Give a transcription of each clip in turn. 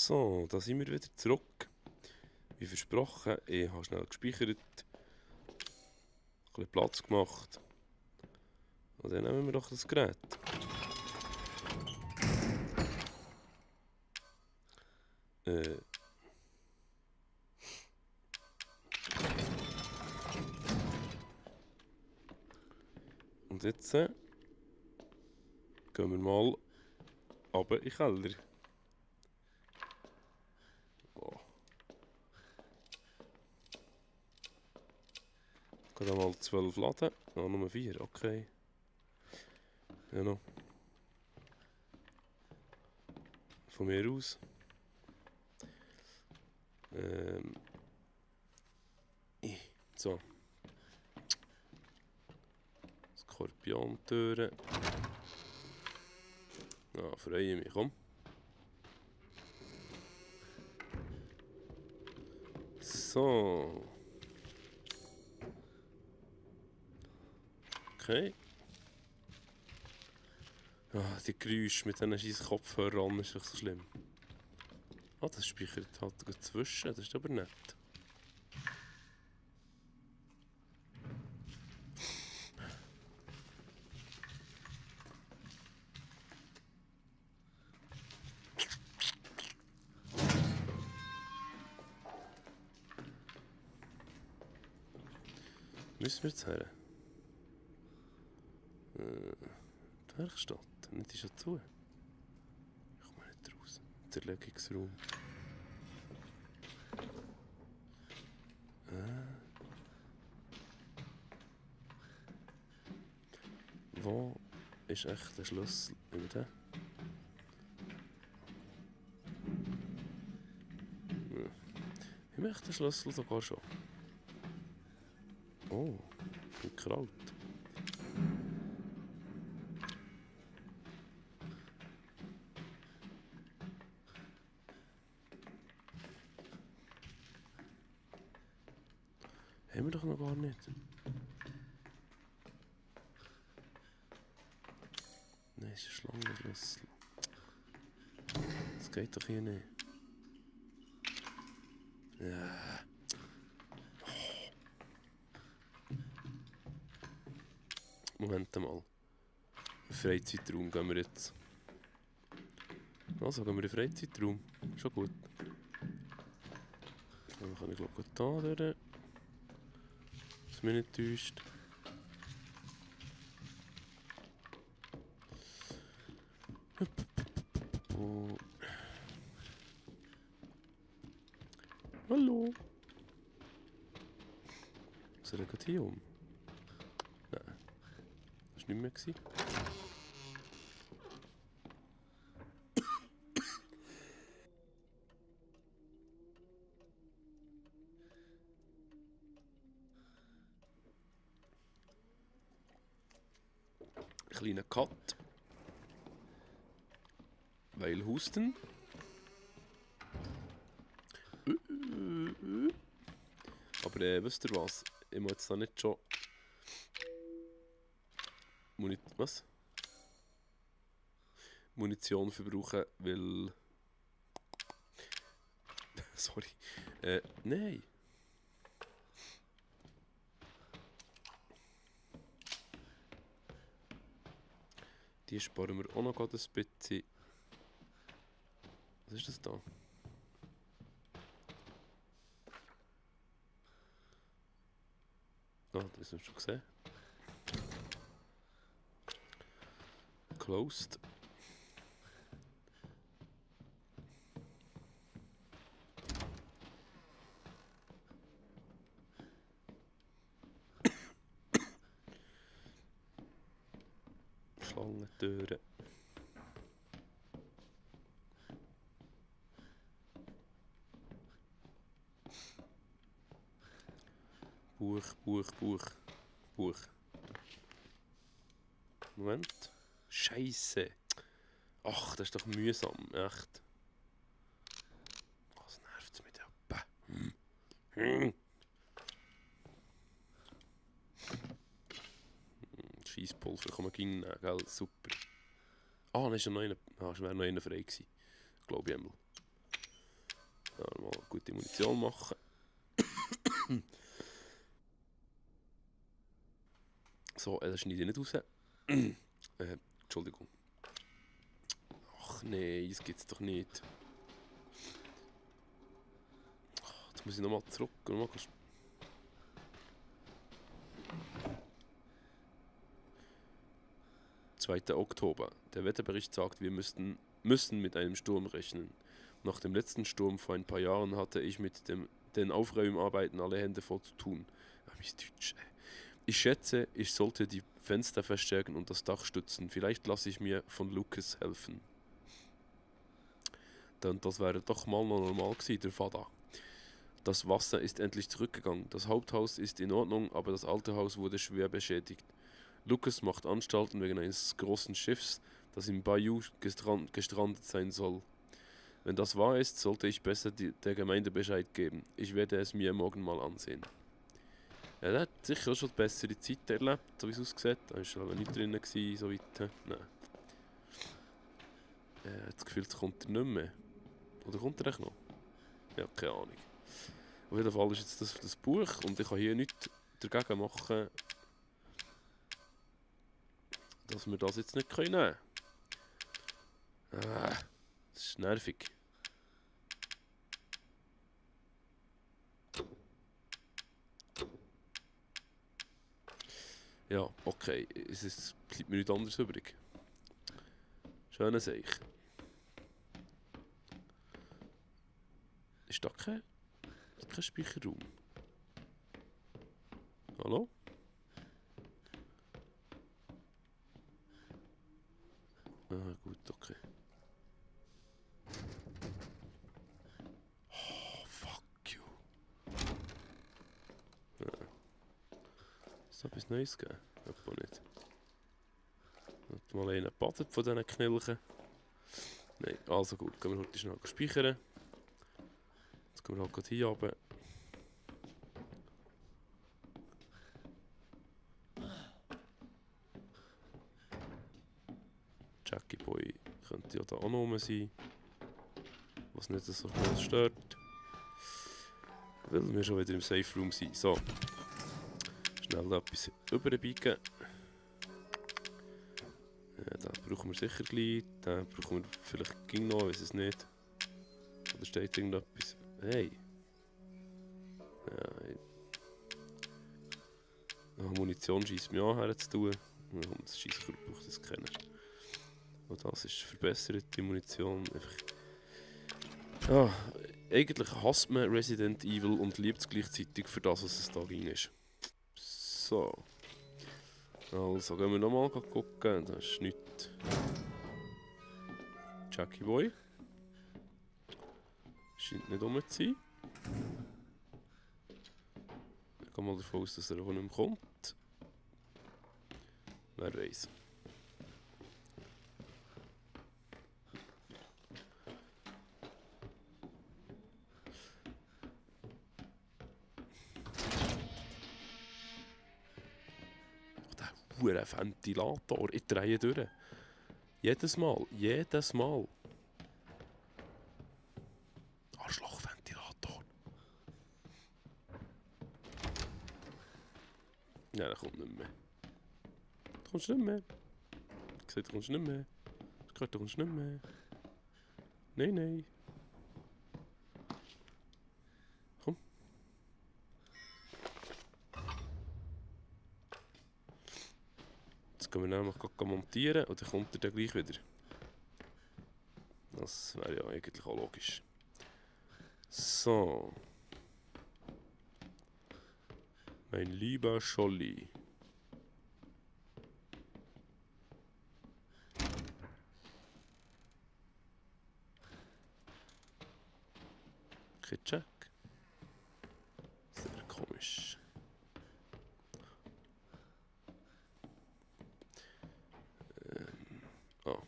So, da sind wir wieder zurück. Wie versprochen, ich habe schnell gespeichert, ein bisschen Platz gemacht. Und dann nehmen wir doch das Gerät. Und jetzt gehen wir mal runter in den Keller. Oh. Ich gehe da mal 12 laden. Ah, Nummer 4, okay. Ja, noch. Von mir aus. So. Skorpiontüren. Ja, freue mich, komm. So. Okay. Ah, die Geräusche mit diesen scheiß Kopfhörern ist doch so schlimm. Ah, das speichert halt zwischen, das ist aber nett. Müssen wir jetzt her? Die Werkstatt, nicht ist schon zu. Ich komme nicht raus. Zerlegungsraum. Wo ist echt der Schlüssel? Über den? Ich möchte den Schlüssel sogar schon. Oh, ein Kraut. Haben wir doch noch gar nicht. Nein, es ist ein Schlangenschlüssel. Das geht doch hier nicht. Ja. Moment mal. Freizeitraum gehen wir jetzt. Also gehen wir in den Freizeitraum. Schon gut. Dann kann ich glaube ich da durch. Was mich nicht täuscht. Oh. Hallo. Was ist gerade hier um? Nein. Das war nicht mehr. Kleiner Cut. Weil Husten. Aber wisst ihr was? Ich muss jetzt da nicht schon... Was? Munition verbrauchen, weil... Sorry. Nein. Die sparen wir auch noch ein bisschen. Was ist das da? Ah, das haben wir schon gesehen. Closed. Schlangentüren. Buch. Moment. Scheiße. Ach, das ist doch mühsam, echt. Was nervt es mit der Scheisspulver kann man gehen, gell? Super. Ah, dann ist ja noch einer. Ah, es wäre noch einer frei gewesen. Glaube ich einmal. Mal gute Munition machen. So, das schneide ich nicht raus. Entschuldigung. Ach nee, das gibt's doch nicht. Jetzt muss ich nochmal zurück und nochmal 2. Oktober. Der Wetterbericht sagt, wir müssen mit einem Sturm rechnen. Nach dem letzten Sturm vor ein paar Jahren hatte ich mit den Aufräumarbeiten alle Hände voll zu tun. Ja, wie ist Deutsch, ey. Ich schätze, ich sollte die Fenster verstärken und das Dach stützen. Vielleicht lasse ich mir von Lucas helfen. Dann, das wäre doch mal noch normal gewesen, der Vater. Das Wasser ist endlich zurückgegangen. Das Haupthaus ist in Ordnung, aber das alte Haus wurde schwer beschädigt. Lucas macht Anstalten wegen eines großen Schiffs, das im Bayou gestrandet sein soll. Wenn das wahr ist, sollte ich besser der Gemeinde Bescheid geben. Ich werde es mir morgen mal ansehen. Ja, der hat sicher auch schon bessere Zeit erlebt, so wie es aussieht. Da war schon nicht drin, so weit. Nein. Ich habe das Gefühl, es kommt er nicht mehr. Oder kommt er echt noch? Ja, keine Ahnung. Auf jeden Fall ist jetzt das Buch und ich kann hier nichts dagegen machen, dass wir das jetzt nicht nehmen können. Das ist nervig. Ja, okay, es bleibt mir nichts anderes übrig. Schöne Sache. Ist da kein Speicherraum? Hallo? Ah, gut, okay. Oh, fuck you. Ja. Ist da etwas Neues gegeben? Etwa nicht. Hat mal einer gebadet von diesen Knilchen? Nein, also gut, gehen wir heute schnell speichern. Jetzt gehen wir halt gerade hier runter. Jackie Boy könnte ja da auch noch rum sein. Was nicht so groß stört. Weil wir schon wieder im Safe Room sind. So. Schnell etwas überbiegen. Den brauchen wir sicher gleich. Den brauchen wir vielleicht ging noch, weiß es nicht. Oder steht irgendetwas? Hey! Ja, Munition scheisst mir an herzutun. Und das Scheisskur braucht das kennen. Und das ist verbesserte Munition. Einfach. Ja, eigentlich hasst man Resident Evil und liebt es gleichzeitig für das, was es da drin ist. So. Also gehen wir nochmal gucken. Das ist nichts. Jackie Boy. Scheint nicht rum zu sein. Ich gehe mal davon aus, dass er von ihm kommt. Wer weiß. Der Ventilator, ich drehe durch. Jedes Mal. Arschlochventilator. Ja, der kommt nicht mehr. Du kommst nicht mehr. Ich gesagt, du kommst nicht mehr. Ich gehört, du kommst nicht mehr. Nein. Komm. Jetzt können wir nämlich montieren und dann kommt er dann gleich wieder. Das wäre ja eigentlich auch logisch. So. Mein lieber Scholli. Check. Sehr komisch. Oh.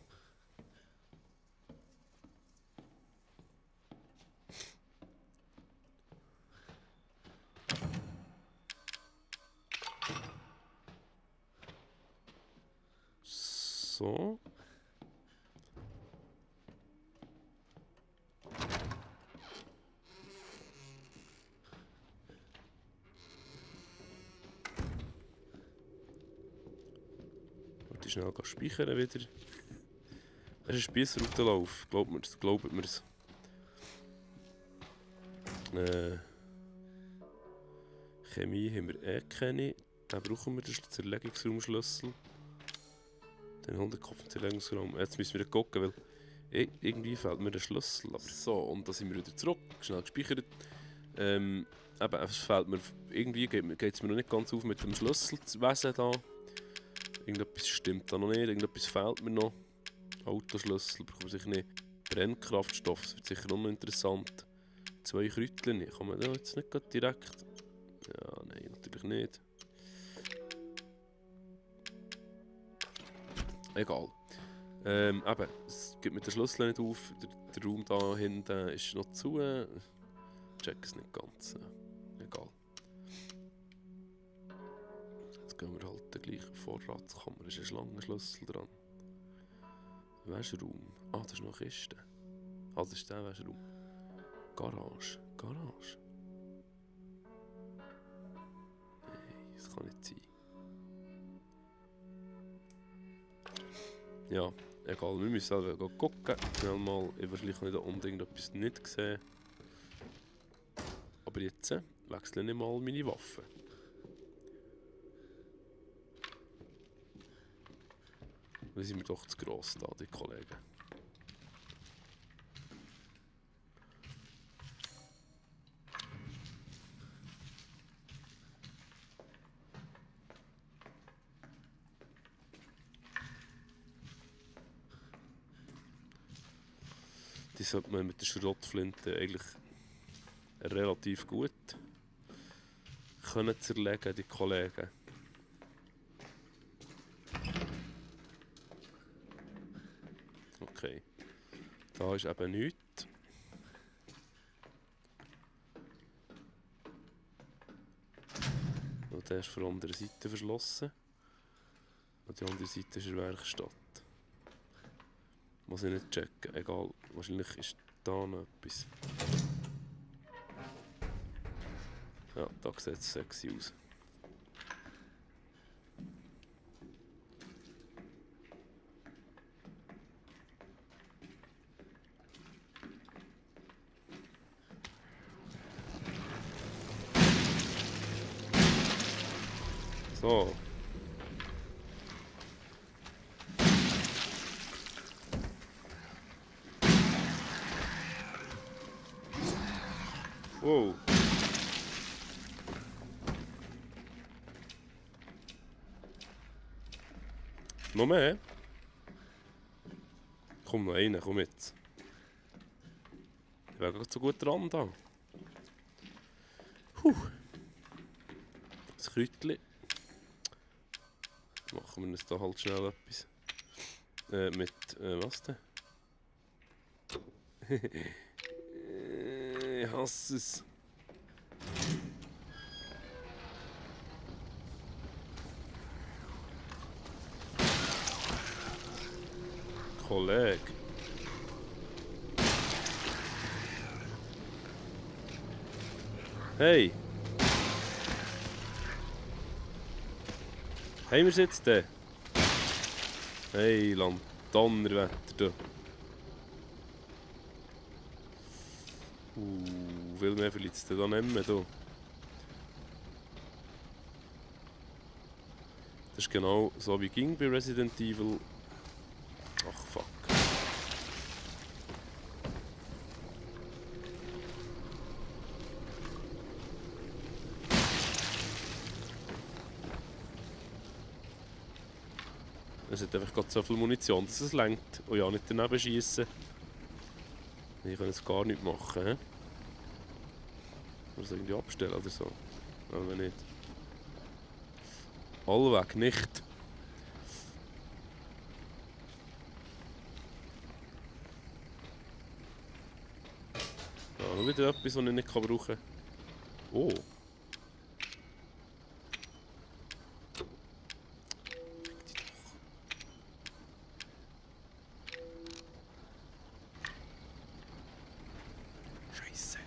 So. schnell speichern wieder. Es ist ein Spiessroutenlauf, glaubt mir's. Chemie haben wir eh keine. Dann brauchen wir den Zerlegungsraumschlüssel. Den Hundekopf-Zerlegungsraum. Jetzt müssen wir gucken, weil irgendwie fehlt mir der Schlüssel. Aber so, und da sind wir wieder zurück, schnell gespeichert. Eben, es fehlt mir, irgendwie geht es mir noch nicht ganz auf mit dem Schlüsselwesen da. Irgendetwas stimmt da noch nicht, irgendetwas fehlt mir noch. Autoschlüssel bekommt sicher nicht. Brennkraftstoff, das wird sicher auch noch interessant. 2 Kräutchen, kann man da jetzt nicht gerade direkt... Ja, nein, natürlich nicht. Egal. Eben, es gibt mir den Schlüssel nicht auf. Der Raum da hinten ist noch zu. Check es nicht ganz. Egal. Jetzt gehen wir halt den gleichen Vorratskammer. Da ist ein Schlangenschlüssel dran. Wäscheraum. Ah, das ist noch eine Kiste. Ah, das ist der Wäscheraum. Garage. Garage. Nein, das kann nicht sein. Ja, egal. Wir müssen selber gucken. Schnell mal. Ich wahrscheinlich nicht unbedingt etwas nicht gesehen. Aber jetzt wechsle ich mal meine Waffe. Dann sind wir doch zu gross da, die Kollegen. Die sollte man mit der Schrottflinte eigentlich relativ gut können zerlegen, die Kollegen. Okay. Da ist eben nichts. Und der ist von der anderen Seite verschlossen. Und die andere Seite ist in der Werkstatt. Muss ich nicht checken. Egal. Wahrscheinlich ist da noch etwas. Ja, da sieht es sexy aus. So. Wow. Noch mehr? Komm noch rein, komm jetzt. Ich wäre gerade so gut dran da. Das Kräutchen. Machen wir uns da halt schnell etwas. Mit, was denn? Ich hasse es. Kollege. Hey! Haben wir es jetzt denn? Hey, Land, Donnerwetter da. Viel mehr verletzt da nicht mehr da. Das ist genau so wie ging bei Resident Evil. Ach fuck. Es hat einfach gerade so viel Munition, dass es lenkt. Und ja, nicht daneben schießen. Ich kann es gar nicht machen. He? Oder es irgendwie abstellen oder so. Aber nicht. Allweg nicht. Ja, noch wieder etwas, was ich nicht brauchen kann. Oh. Scheiße.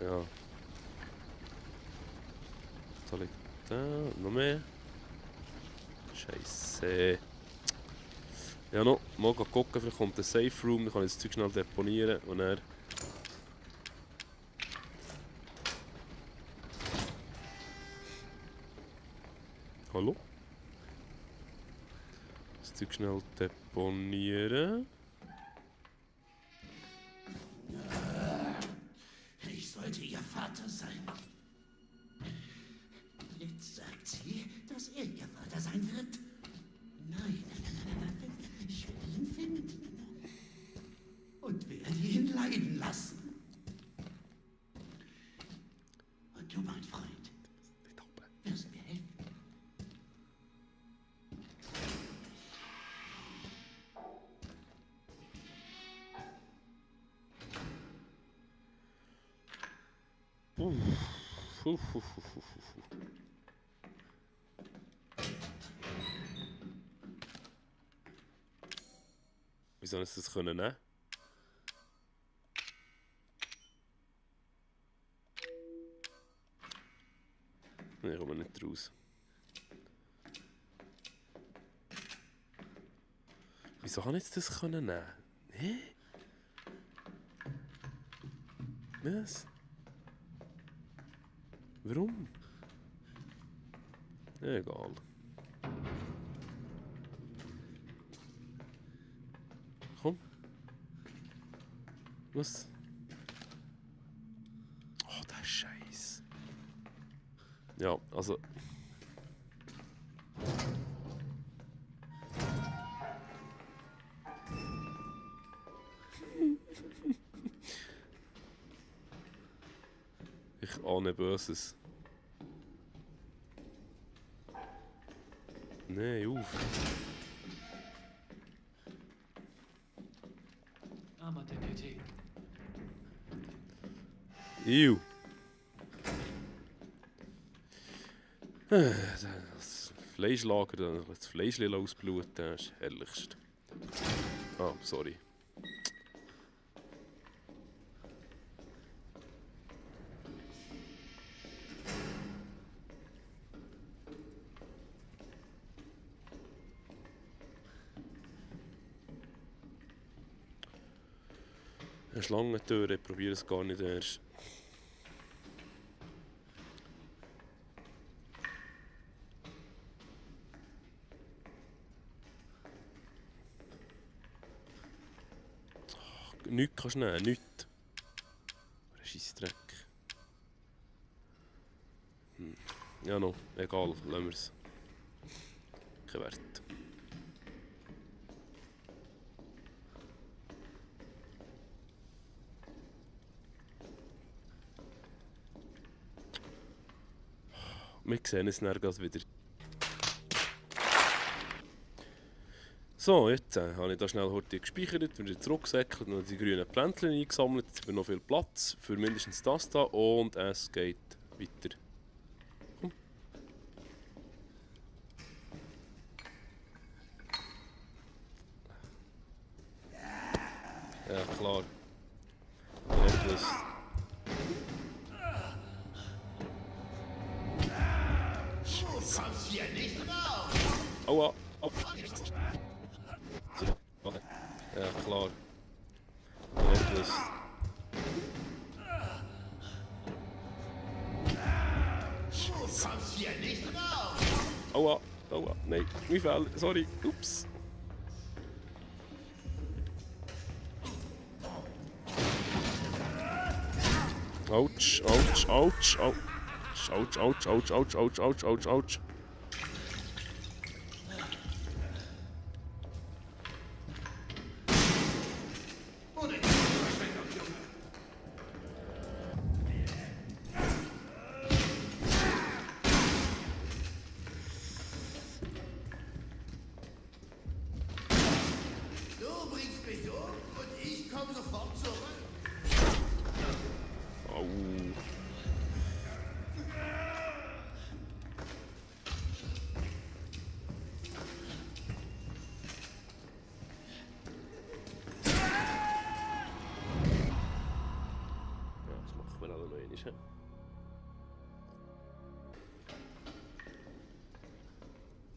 Ja. Da liegt der. Noch mehr. Scheisse. Ja, noch mal gucken, vielleicht kommt ein Safe Room, dann kann ich das Zeug schnell deponieren und dann. Hallo? Das Zeug schnell deponieren. Ich sollte ihr Vater sein. Jetzt sagt sie, dass er ihr Vater sein wird. Nein, ich werde ihn finden. Und werde ihn leiden lassen. Und du, mein Freund, wirst mir helfen. Wie soll ich das können nehmen? Nein, ich komme nicht raus. Wieso kann ich jetzt das können nehmen? Hä? Was? Warum? Egal. Komm. Was? Oh, der Scheiß. Ja, also. Ich ahne Böses. Nee, auf. Ew. Das Fleischlager, das Fleisch ausbluten, das ist das herrlichste. Ah, sorry. Eine Schlangentür, ich probiere es gar nicht erst. Nichts kannst du nehmen, nichts. Scheissdreck. Ja, noch, egal, lassen wir es. Kein Wert. Wir sehen es dann gleich wieder. So, jetzt habe ich da schnell heute gespeichert, wieder zurückgesäckelt und die grünen Pflänzchen eingesammelt. Jetzt haben wir noch viel Platz für mindestens das da und es geht weiter. Komm. Ja, klar. Ja, gewusst. Du kommst hier nicht raus! Aua! Au. Ja, klar. Ja, gewusst. Du kommst hier nicht raus! Aua! Aua! Nein, mein Fehler. Sorry. Ups. Autsch, autsch, autsch, autsch. Autsch, autsch, autsch, autsch, autsch, autsch, autsch, autsch. Du bringst mich um und ich komme sofort zurück. Au.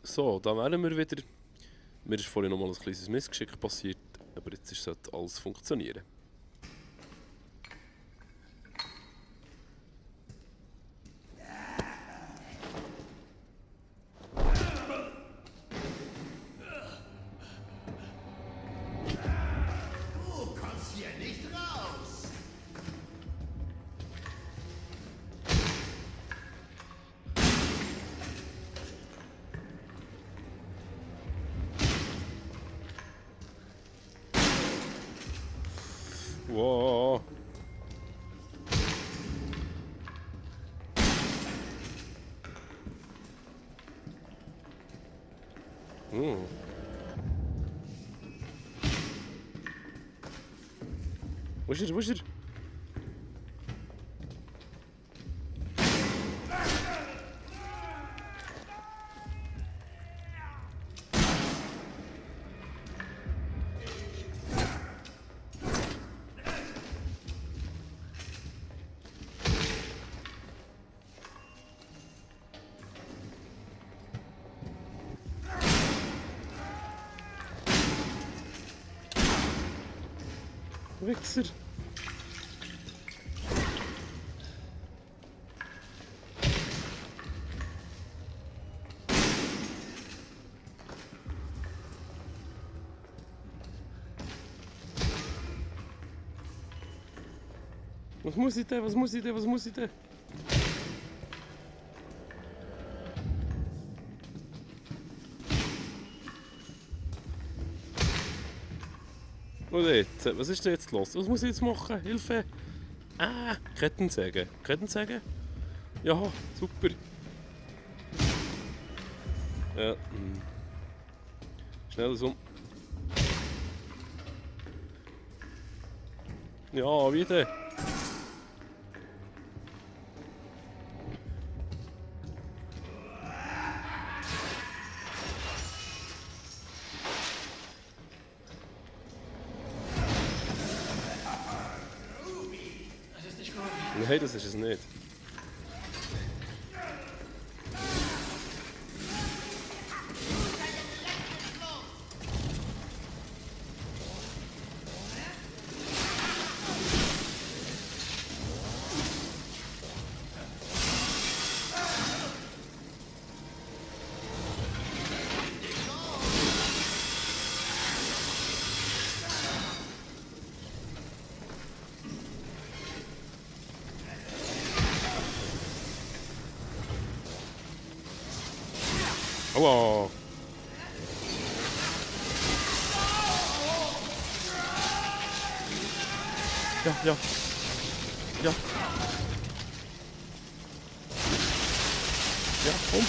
So, da wären wir wieder. Mir ist vorhin noch mal ein kleines Missgeschick passiert, aber jetzt sollte alles funktionieren. Du kommst hier nicht raus. Wow. Hm. Wo ist er? Wo ist er? Wichser. Was muss ich denn? Was muss ich denn? Was muss ich denn? Und jetzt? Was ist denn jetzt los? Was muss ich jetzt machen? Hilfe! Ah! Kettensäge. Kettensäge? Ja, super. Ja. Schnell so. Ja, wieder. Das ist nicht gut. Nein, das ist es nicht. Aua! Ja, ja. Ja. Ja, komm.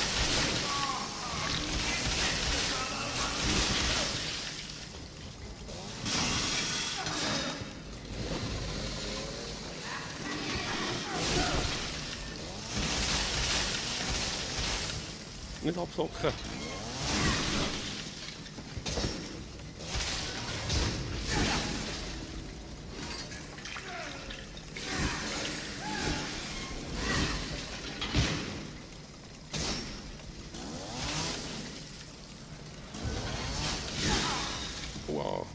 Nicht absocken. Wow.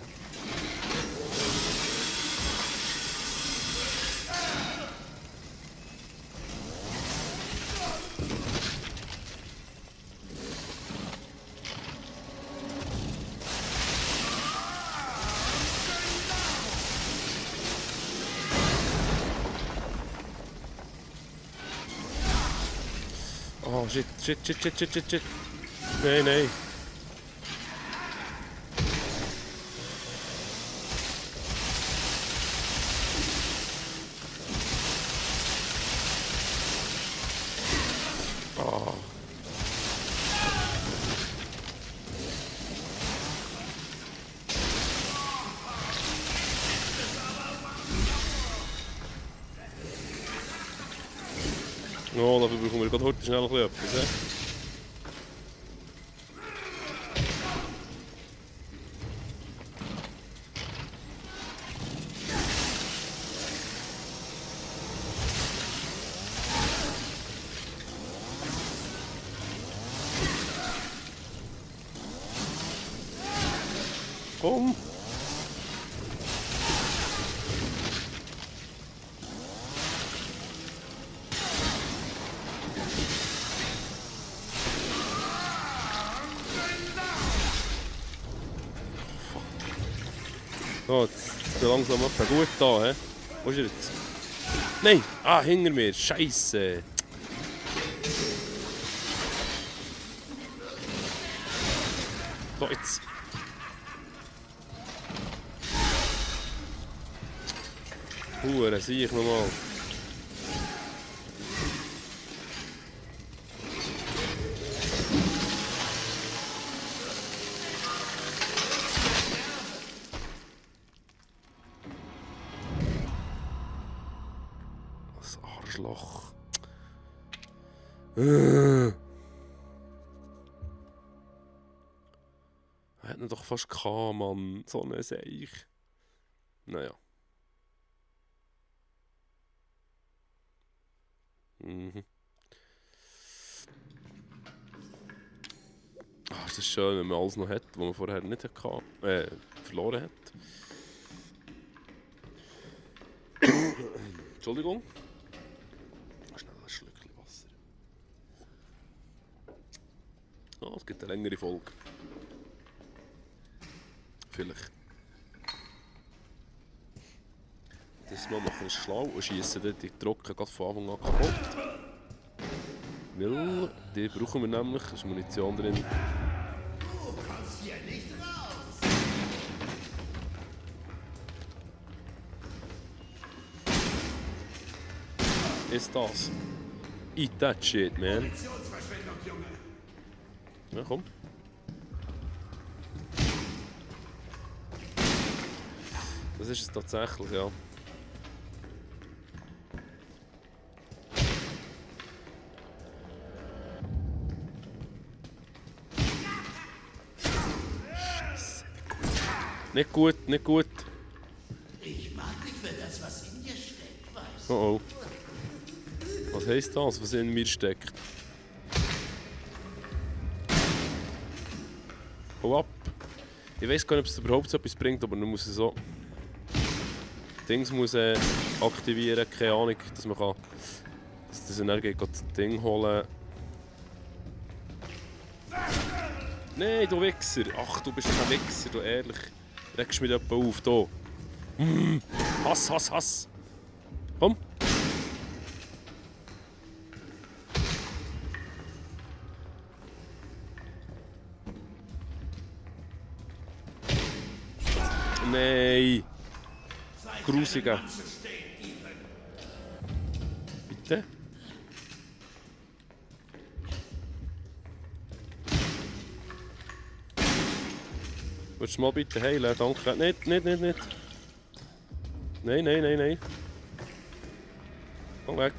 Oh, shit, shit, shit, shit, shit, shit, shit. Nee, nee. Oh. Oh, dafür bekommen wir gerade heute schnell ein bisschen etwas. He? Komm! So, jetzt ist er langsam etwa gut da, hä? Wo ist er jetzt? Nein! Ah, hinter mir! Scheisse! So, jetzt! Hure, sieh ich nochmal! Das Arschloch! Er hat ihn doch fast gehabt, Mann. So eine Seich. Naja. Mhm. Ah, ist das schön, wenn man alles noch hat, was man vorher nicht hatte, verloren hat. Entschuldigung. Schnell ein Schlückchen Wasser. Ah, es gibt eine längere Folge. Vielleicht. Das Mal machen wir es schlau und schießen die Trocken gerade von Anfang an kaputt. Weil die brauchen wir nämlich, da ist Munition drin. Du kommst hier nicht raus. Ist das? Eat that shit, man. Munitionsverschwendung, Junge. Ja, komm. Das ist es tatsächlich, ja. Scheiße, nicht gut, nicht gut. Ich mag dich für das, was in dir steckt, weißt du. Oh oh. Was heisst das, was in mir steckt? Hau ab! Ich weiß gar nicht, ob es überhaupt so etwas bringt, aber man muss so. Dings muss aktivieren, keine Ahnung, dass man kann. Dass er dann geht, das Ding holen. Nein, du Wichser! Ach, du bist kein Wichser, du ehrlich. Regst mich jemand auf, hier. Hass, Hass, Hass! Komm! Nein! Grusiger! Bitte? Willst du mal bitte heilen? Danke. Nicht, nicht, nicht, nicht. Nein, nein, nein, nein. Komm weg.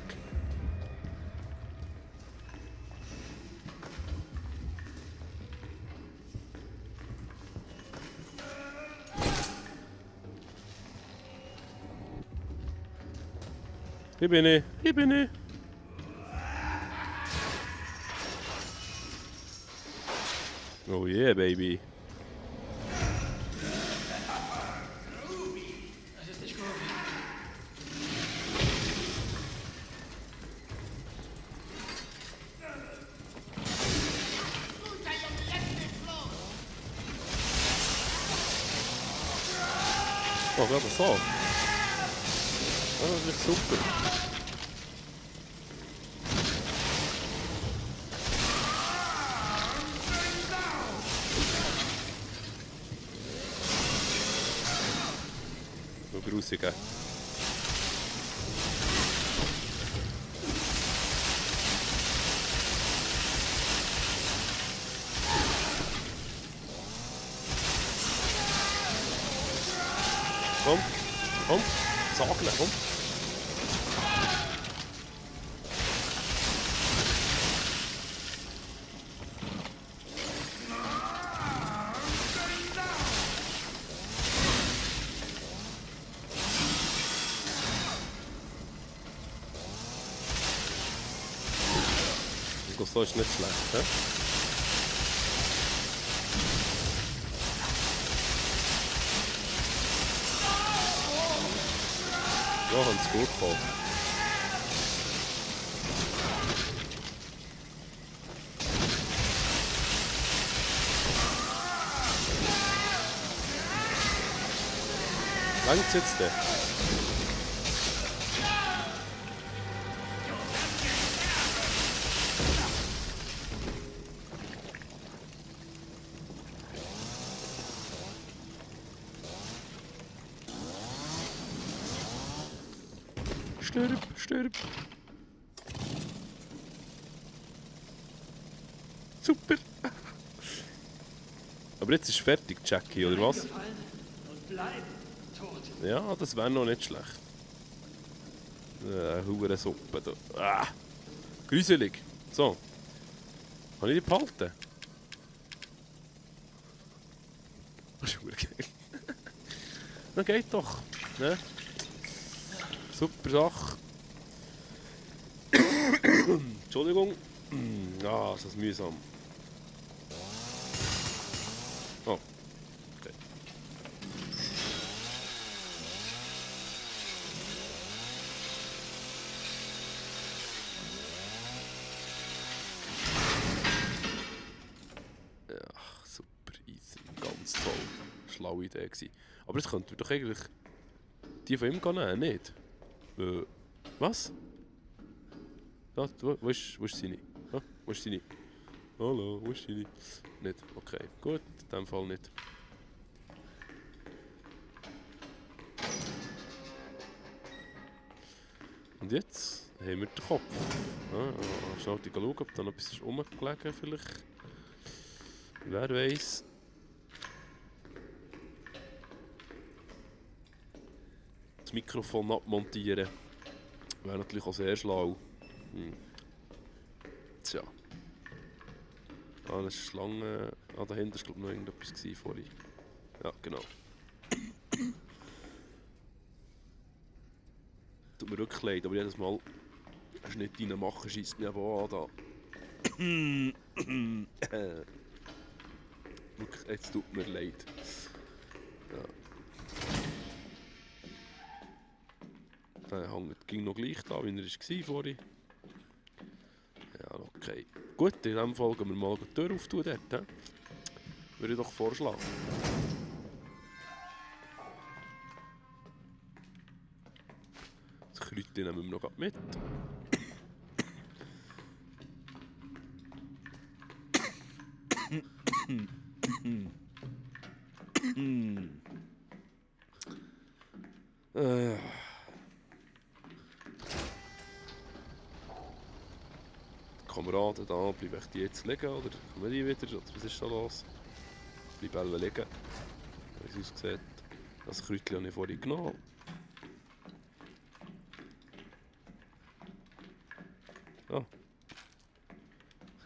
Hier bin ich, hier bin ich. Oh yeah, baby. Das ist nicht Ruby. Oh, gerade so. Oh, das ist super. So grusig, gell? Komm, komm, Sagle, komm. Das ist nicht schlecht, hä? So haben sie gut gehabt. Langt's jetzt denn? Stirb. Super. Aber jetzt ist fertig, Jackie, oder was? Und bleib tot. Ja, das wäre noch nicht schlecht. Hure Suppe da. Ah, gruselig. So. Kann ich die behalten? Das ist hure geil. Dann geht doch. Ne? Super Sache. Entschuldigung. Ah, ist das mühsam. Oh. Okay. Ach, super easy. Ganz toll. Schlaue Idee gewesen. Aber jetzt könnten wir doch eigentlich die von ihm nehmen, nicht? Was? Ja, wo ist seine? Ja, wo ist seine? Hallo, wo ist seine? Nicht? Okay, gut, in dem Fall nicht. Und jetzt haben wir den Kopf. Ja, schnell schauen, ob da noch etwas ist rumgelegen vielleicht. Wer weiß. Das Mikrofon abmontieren. Wäre natürlich auch sehr schlau. Tja. Ah, das ist Schlange. Ah, dahinter war glaube ich noch irgendetwas vorhin. Ja, genau. Tut mir wirklich leid, aber jedes Mal einen Schnitt reinmachen, scheisst mich aber auch an da. Wirklich, jetzt tut mir leid. Ja. Der ging noch gleich da, wie er war vorhin. Ja, okay. Gut, in diesem Fall gehen wir mal die Tür auftun dort. Würde ich doch vorschlagen. Das Kräutchen nehmen wir noch mit. Kameraden da, bleibe ich die jetzt liegen oder kommen die wieder? Was ist da los? Bleibe alle liegen. Wie es aussieht. Das Kräutchen habe ich vorhin genommen. Ah.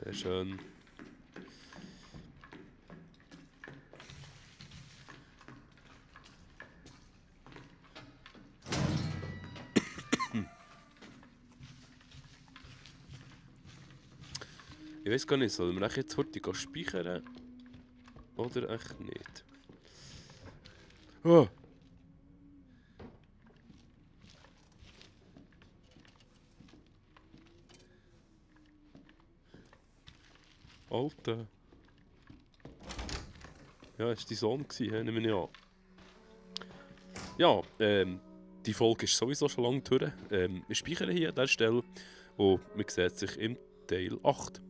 Sehr schön. Ich weiß gar nicht, sollen wir jetzt heute speichern oder echt nicht? Oh. Alter. Ja, das war dein Sohn, nehme ich an. Ja, die Folge ist sowieso schon lange durch. Wir speichern hier an dieser Stelle und man sieht sich im Teil 8.